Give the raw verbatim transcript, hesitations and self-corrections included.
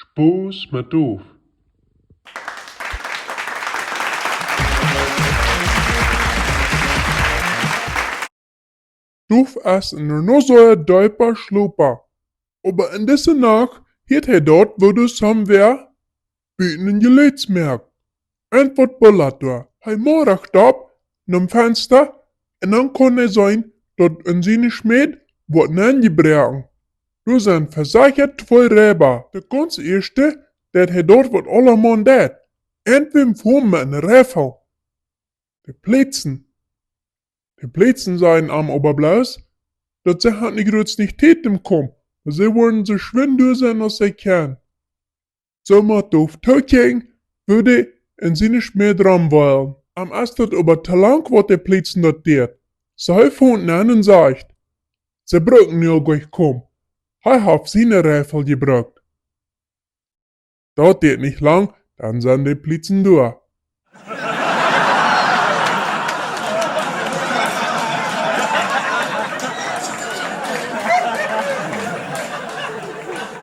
Spaus met Dof. Dof es en no sea deepa Schlopa. Oba en dise Nacht hieet hee daut, woo doa somewhere buten een Jelud moakt. Irjentwaut bullat doa. Hee moakt sikj opp nom Fensta un dan kaun hee seenen, daut en siene Schmäd woat nenjebroaken. Doa sent vesechat twee Reiba. De gaunz ieeschte deit hee daut, waut aule Mana deit. Irjentwäm fungen met een Reifel. De Pliezen. De Pliezen sajen am oba bloos, daut see hauden nich groots nich Tiet to komen, oba see wudden soo schwind doa sennen aus see kunnen. Soo mott Dof tookjikjen, woo dee en siene Schmäd romwullen. Am es daut oba to lang, waut de Pliezen daut deeden. See fungen an un sajcht: "See bruken nu uk nich komen. Hee haft siene Reifel jebrukt." Daut deed nich lang, dan sent de Pliezen doa.